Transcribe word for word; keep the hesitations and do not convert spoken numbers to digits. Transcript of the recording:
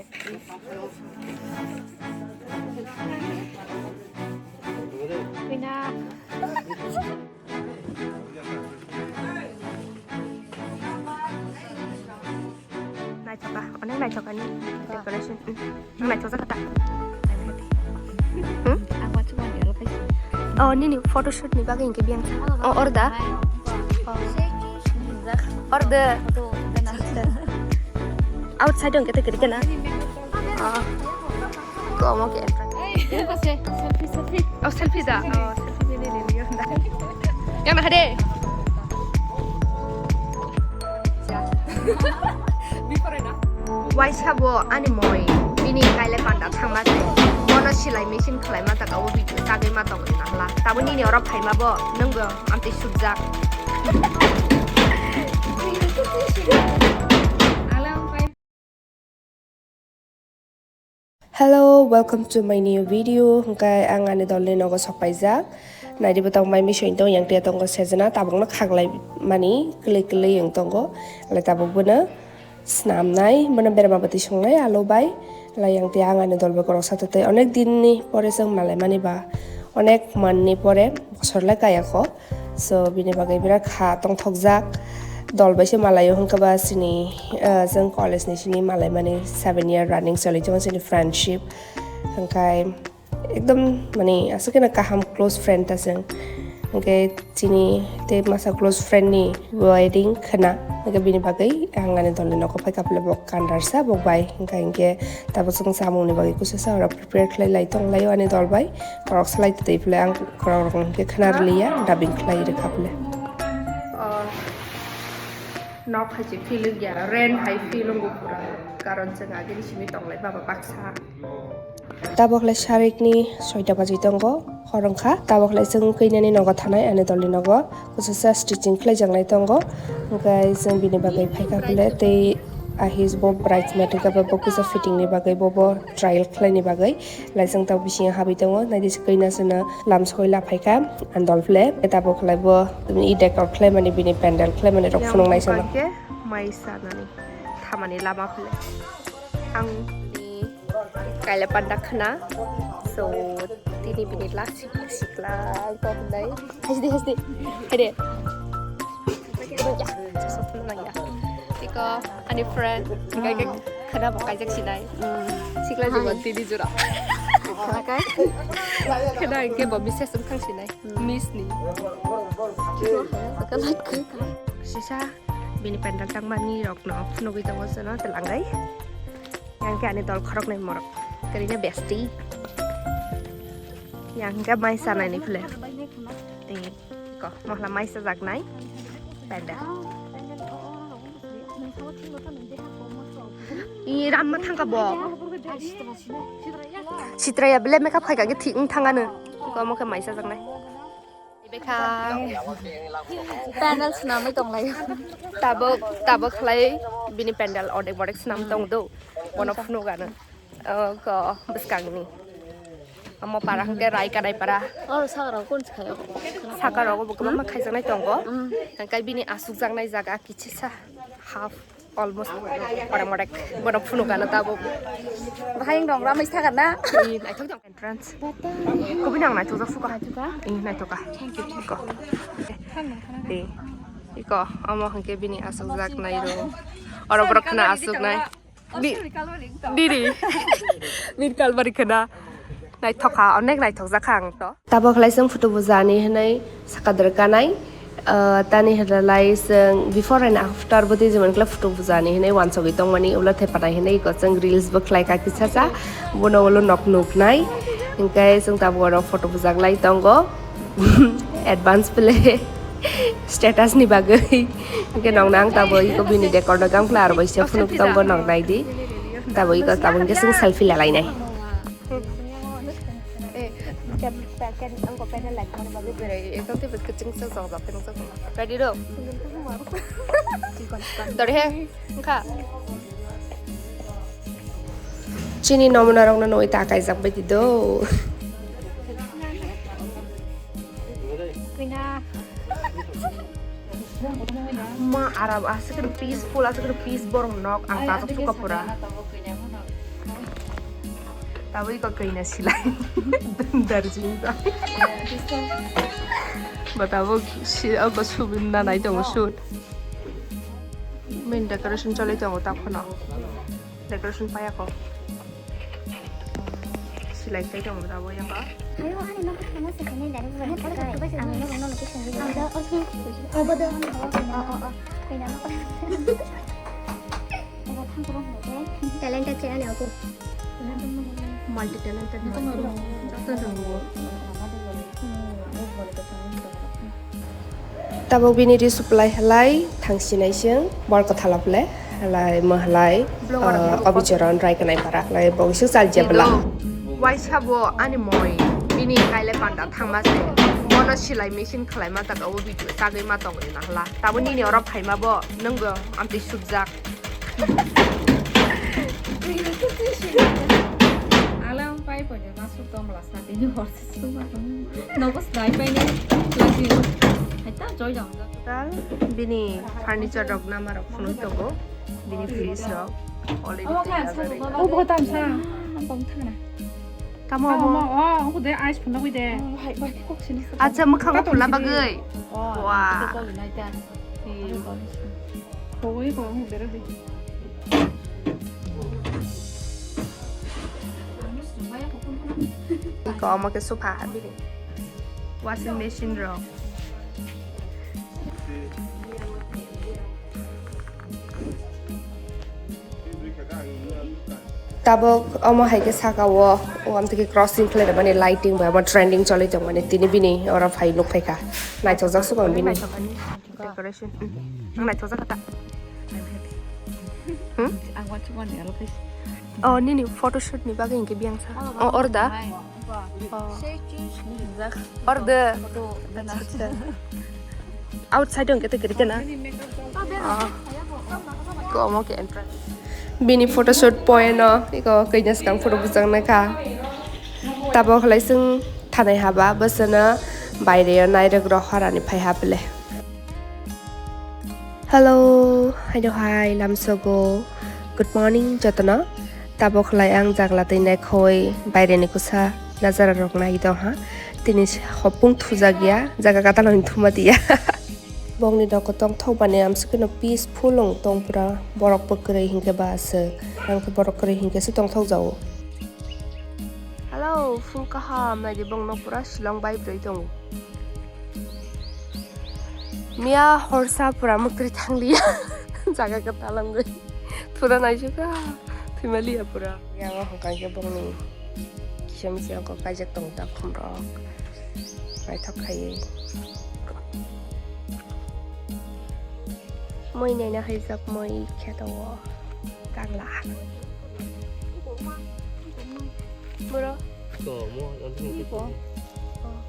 Naithoka, onek naithoka ni decoration. Hmm. Ang naithok jakha ta. Hmm? Oh, nini photoshoot ni bagwi hwnkhe biyang. Oh, order. Oh. Order. Outside hwnkhe tei kwrwi kheno. Oh. Komo ke. Selfie, selfie. Oh, selfie da. Oh, selfie ni ni ni. Yang na hade. Waisa bo ani moi bini kaile panda thangma se. Bono silai machine khlai ma taka o video tagwi ma tong na hla. Tabo nini oro phaima bo nungbo amtwi sujak. Hello, welcome to my new video. Hwnkhe ang ani dolni nogo sokpaijak. Naidi bwtang mai misoi tong yang tia tongo sejana tabukno khaklai mani kwlwi kwlwi wng tongo. Lai tabuk bono snamnai, bono berma bwtwi songnai alo bai. Lai yang tia ang ani dol bai koroksa tei onek dinni pore chwng malai mani ba onek manni pore bosor lai kaya kho. So bini bagwi birat kha tongthokjak. Dol bai se malaio hwnkhe ba chini, ah, chwng college ni sini malaimani seven year running choli tongo chini friendship. Hwnkhe ekdom mani aswk kheno kaham close friend ta chwng. Hwnkhe chini tei masa close friend ni wedding khna. Hwnkhe bini bagwi ang ani dolni nogo phaikha phile bo kandarsa bo bai. Hwnkhe hinkhe tabuk chwng chamungni bagwi kususa oro prepare khlai lai tong laio ani dol bai. Khorok salai twi phile ang khorok rok hwnkhe khna rwliya dubbing khlai rwkha phile. Oh, nok hai se feel wngya, rent hai feel wngo pura. Karon chwng agini simi tong lai baba baksa. Tabuk lai sarikni soita baji tongo, hor wngkha. Tabuk lai chwng kwi nani nogo thanai ani dolni nogo. Kususa stitching khlai jaknai tongo. Hwnkhe chwng bini bagwi phaikha phile tei ahis bo bridesmaid wngkha bo kusa fitting ni bagwi bo bo trial khlai ni bagwi. Lai chwng tabuk bisingo habwi tongo. Naidi se kwi na chwngno lamsogwi laphaikha ani dol phile. Tabuk khlai bo i decor khlai mani bini pandal khlai mani rok phunuk nai chwngno. Mai sanani thamani lama phile. Ang ni kaila panda khna. So, tini bini last sikla ang to hnai. Hasdi, hasdi. Hede. Iko ani friend, kai kai khna bo kaijak sinai. Sikla jibon tini jora. Khna kai? Khna ke bo message wngthang sinai. Miss ni. Sisa bini pandal tangmani rokno phunugwi tongo chwngno twlangai. Yang khe ani dol khoroknwi morok. Kwrwino besti. Yang khe mai sanani phile. Tei ko mohla mai sajaknai. Pandal. I ramma thangka bo. Sitraya bele makeup khaika khe thik wng thangano. Ko mo khe mai sajaknai. Bekha. Pandal swnamwi tonglai. Tabuk, tabuk khlai bini pandal ordek bodek swnam tong do. Bono phunugano. O ko bwskangni. Amo para hwnkhe Rai Kadai para. Oro saka rok kon khayo. Saka rok bo kwbangma khaijaknai tongo. Mm. Hwnkhe bini asukjaknai jaga kichisa half. Almost orang modek bono phunukano tabuk. Bahai wng dong ramai sagan na. Ih, naithok jang entrance. Kubui nang naithok jak suka. Naithok ka? Ih, naithok ka. Thank you, thank you. Iko. Ih, iko, omo hwnkhe bini asukjaknai room. Oro borok khna asuknai. Di-, diri. Mirkal bari khna. Naithok kha, onek naithok jak kha ang to. Tabuk khlai chwng photo bujani hinwi saka dwrwk kanai. Ah, tani hinwi lai chwng before and after bo twijimani khlai photo bujani hinwi wansugwi tongmani ulo thepanai hinwi iko chwng reels bo khlai kha kisa sa. Bono ulo nok nuknai. Hinkhe chwng tabuk oro photo bujak lai tongo. Advance pele status ni bagwi. Hinkhe nokna ang tabuk iko bini decor no tang khlai aro bai se phunuk tongo nok naidi. Tabuk iko tabuk hinkhe chwng selfie lalainai. Eh, ken, ken, angko panel light mani bagwi berai, ekdom tei bwswk chwng chwng chwng chwng chwng chwng. Ready do? Dori he, wngkha. Chini nomuna rokno nugwi ta kaijak bai di do. Ma aram aswk peaceful, aswk peace borok nok ang ta suka pura. Tabuk iko kaina silai. Darjeeling ta. Bo tabuk si, oko subin na nai tongo shoot. Main decoration choli tongo ta phano. Decoration paya ko. Silai kai tongo tabuk yang ba. Ayo, ani no kama se kene dari bukan kai. Ang no no location di. Ada, oke. Apa dah? Oh, oh, oh. Kaina no. Talented se ani aku. Multi talented. Tabuk bini ri supply halai thangsinai sing bor kwthalap le halai mo halai. Obicharan rai kanai para halai bo sing sal jebla. Waisa bo ani moi bini kaile panda thangma se bono silai machine khalai ma taka o video tagwi ma tongwi na hala. Tabuk nini oro phaima bo nungbo amtwi subjak. Alang pai pai de masuk tong bla sa tini hor se suba tong. Nogo sdai pai ne lagi. Hai ta joy dong. Tal bini furniture rok nama rok phunuk tongo. Bini fridge rok already. Oh, kan sa. Oh, bo tam sa. Bong thana. Tamo amo. Oh, oh, de ice phunuk de. Hai bai kok sini. Acha mukha phula bagwi. Wah. Kowai ko ang bera di. Iko omo ke sofa habiri. Washing machine rok. Tabuk omo hai ke saka o, o amtwi ke crossing khlai mani lighting bai omo trending choli tong mani tini bini oro phai nuk phai kha. Naithok jak sukang bini. Decoration. Hmm. Ang naithok jak kha ta. Hmm? Ang watch one ya, location. Oh, nini photoshoot ni bagwi hinkhe biyang sa. Oh, orda. Oh. Orda. Outside hinkhe te kiri kena. Oh. Ko omo ke entrance. Bini photoshoot point no, iko kaina skang photo bujang na kha. Tabok khlai sing thanai haba, bwsano baire nairok rok horani phai hable. Hello, hai do hai, lamsogo. Good morning, jotono. Tabok khlai ang jagla twi naikhoi baireni kusa nazara rok nai do ha. Tini hopung thujak ya, jaga kataloni thuma tiya. Bongni doko tongthok bani amsukino peaceful wng tong pura. Borok bo kwrwi hinkhe ba aswk. Ang khe borok kwrwi hinkhe se tongthok jago. Hello, phul kaham, naidi bongno pura Shillong bai brwi tongo. Miya horsa pura mwktwi thangliya. Jaga kwtal wngwi. Pura naisukha. Thwimaliya pura. Yang o hwnkha khe bongni kisa misa wngkha kaijak tongo takhum rok. Naithok khaiwi. Moi naina haijak moi kheto o. Tangla. Bro. Ko mo, nanti ni ko. Oh.